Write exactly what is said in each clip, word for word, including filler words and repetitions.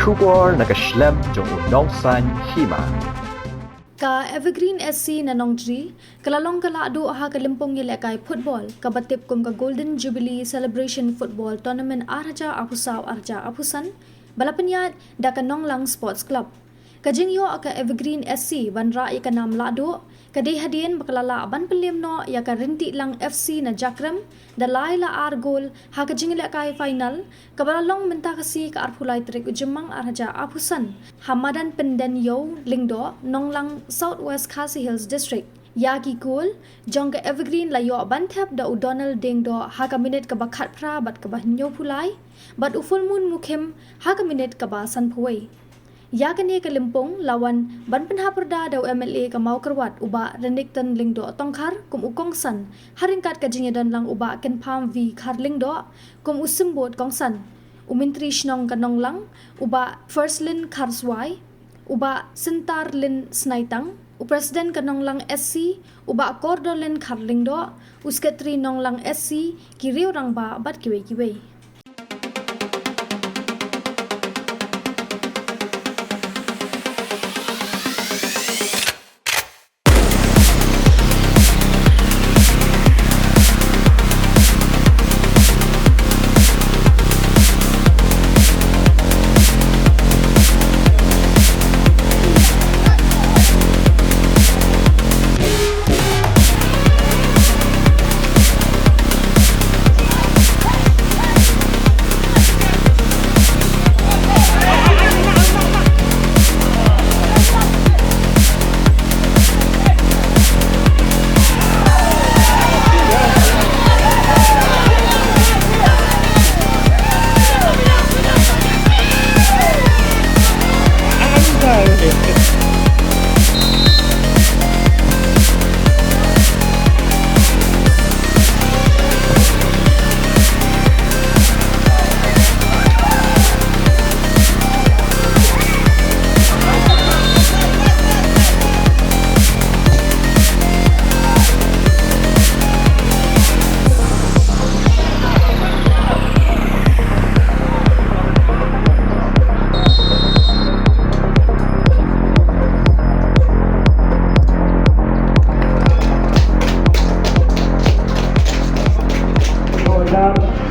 Khubor na ka shlem jong u Nongsaiñ Hima. Ka Evergreen S C na Nongtri ka la long ka lahduh ha ka lympung ïalehkai football kaba tip kum ka Golden Jubilee Celebration Football Tournament ar hajar arphew saw ar hajar arphew san ba la pynïaid da ka Nonglang Sports Club. Ka jingïoh ka Evergreen S C ban rah ïa ka nam lahduh ka dei hadien ba ka la lah ban pynlem noh ïa ka Ryntiehlang F C na Jakrem da lai la ar gol ha ka jingïalehkai final kaba la long mynta ka sngi ka arphew lai tarik u Jymmang ar hajar arphew san ha madan Pyndenïew Lyngdoh, Nonglang, South West Khasi Hills District. Ïa ki gol jong ka Evergreen la ïoh ban thep da u Donald Diengdoh ha ka minit kaba khatphra bad kaba hynñiewphew lai bad u Fullmoon Mukhim ha ka minit kaba sanphew wei. Ïa kane ka lympung la wan ban pynhap pyrda da u M L A ka Mawkyrwat u Bah Renikton Lyngdoh Tongkhar kum u kongsan ha ryngkat ka jingïadonlang u Bah Kynpham V Kharlyngdoh kum u symbud kongsan, u Myntri Shnong ka Nonglang u Bah Firslin Kharswai, u Bah Syntarlin Snaitang, u President ka Nonglang S C u Bah Kordolin Kharlyngdoh, u Secretary Nonglang S C, ki riew rangbah bad kiwei kiwei.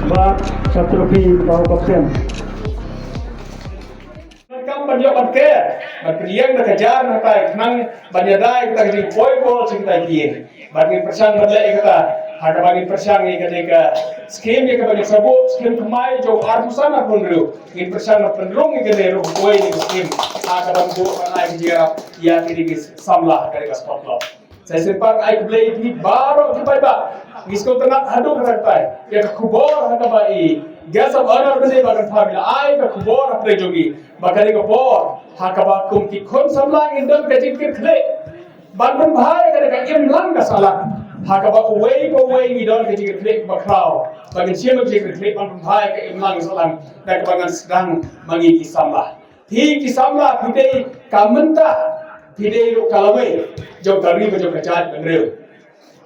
Ba ka trophy ba u kapten. Kam ban ïoh ban ker ban pynïeng da ka jar na tai khnang ban ïada ïa kata ka jingpoi bol sha kita ki ïing. Bad ngin pyrshang ban leh ïa kata ha kaba ngin pyrshang ïa kata ka skim ïa kaba ngin sa buh skim thymmai jong arphew san arphew hynriew. Ngin pyrshang ban pynrung ïa kata ruh poi ïa ka skim ha kaba ngin buh ban ai ka jingïarap ïa kata ki samla ha kata ka sport club. Sa shisien pat ai khublei ïa phi baroh ki paidbah. Ngi sngewtynnat haduh katta katta ïa ka khubor ha kaba i Guest of Honour mynne ba kan pha ïa ai ka khubor ha pdeng jong ngi ba kane ka por ha kaba kum ki khun samla ngin don ka jingkitkhlieh ban pynbha ïa kane ka imlang ka sahlang. Ha kaba uwei pa uwei ngi don ka jingkitkhlieh kaba khraw ba ngin shim ka jingkitkhlieh ban pynbha ïa ka imlang ka sahlang da kaba ngan sdang ma ngi ki samla. Phi ki samla phi dei ka mynta, phi dei ruh ka lawei jong ka ri bad jong ka jaitbynriew.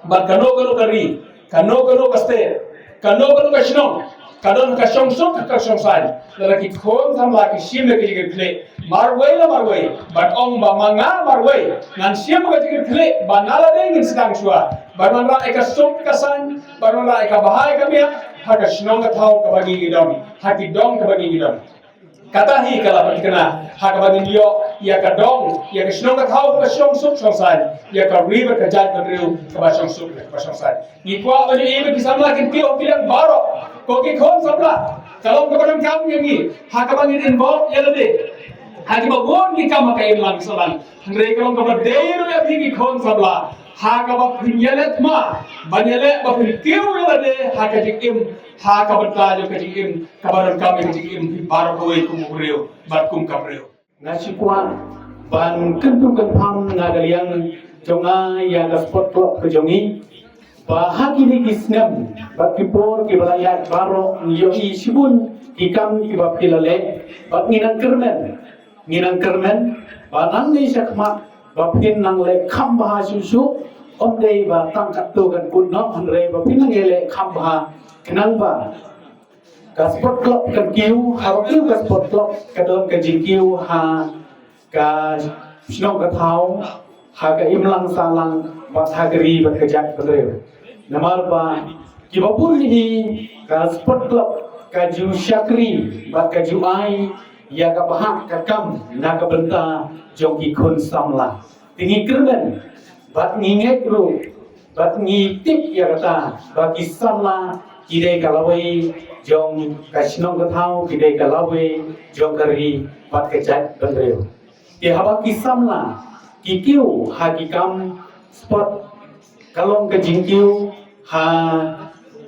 Bad kano kano ka ri, kano kano ka state, kano kano ka shnong ka don ka shongsuk ka shongsaiñ. Lada ki khun samla ki shim ïa ka jingkitkhlieh marwei la marwei bad ong ba ma nga marwei ngan shim ka jingkitkhlieh ba na lade ngin sdang shuwa ban wanrah ïa ka suk ka saiñ, ban wanrah ïa ka bha ïa ka miat ha ka shnong ka thaw kaba ngi ngi don, ha ki dong kaba ngi ngi don. Kata hi ka la pynthikna ha kaba ngin ïoh ïa ka dong, ïa ka shnong ka thaw kaba shongsuk shongsaiñ, ïa ka ri bad ka jaitbynriew kaba shongsuk kaba shongsaiñ. Ngi kwah ban ïohi ba ki samla kin kiew ki dang baroh. Ko ki khun samla, ka long kaba donkam ïa ngi ha kaba ngin involve ïa lade ha kiba bun ki kam ha ka imlang sahlang. Hynrei ka long kaba dei ruh ïa phi ki khun samla ha kaba phin ïaleh thma ban ïaleh ba phin kiew ïa lade ha ka jingim, ha ka bynta jong ka jingim kaba donkam ïa ka jingim phi baroh kawei kum u briew bad kum ka briew. Nga shu kwah ban kyntu kynpham na ka liang jong nga ïa ka sport club ka jong ngi ba ha kine ki snem bad ki por kiba la ïaid baroh ngi ïohi shibun ki kam kiba phi la leh bad ngi nang kyrmen, ngi nang kyrmen ba nangne shakhmat ba phin nang leh kham bha shuh shuh. Ym dei ba tang katto kan kut noh hynrei ba phin nang ïaleh kham bha khnang ba Ka sport club kan kiew, haba kiew ka sport club ka don ka jingkiew ha ka shnong ka thaw, ha ka imlang sahlang bad ha ka ri bad ka jaitbynriew. Namar ba kiba bun hi ka sport club ka ju shakri bad ka ju ai ïa ka bhah ka kam na ka bynta jong ki khun samla. Te ngi kyrmen bad ngi ngeit ruh bad ngi tip ïa kata ba ki samla ki dei ka lawei jong ka shnong ka thaw, ki dei ka lawei jong ka ri bad ka jaitbynriew. Te haba ki samla ki kiew ha ki kam sport, ka long ka jingkiew ha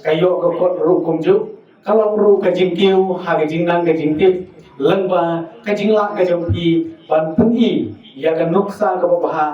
ka ïoh ka kot ruh kumjuh, ka long ruh ka jingkiew ha ka jingnang ka jingtip, lyngba ka jinglah ka jong phi ban pyni ïa ka nuksa kaba bha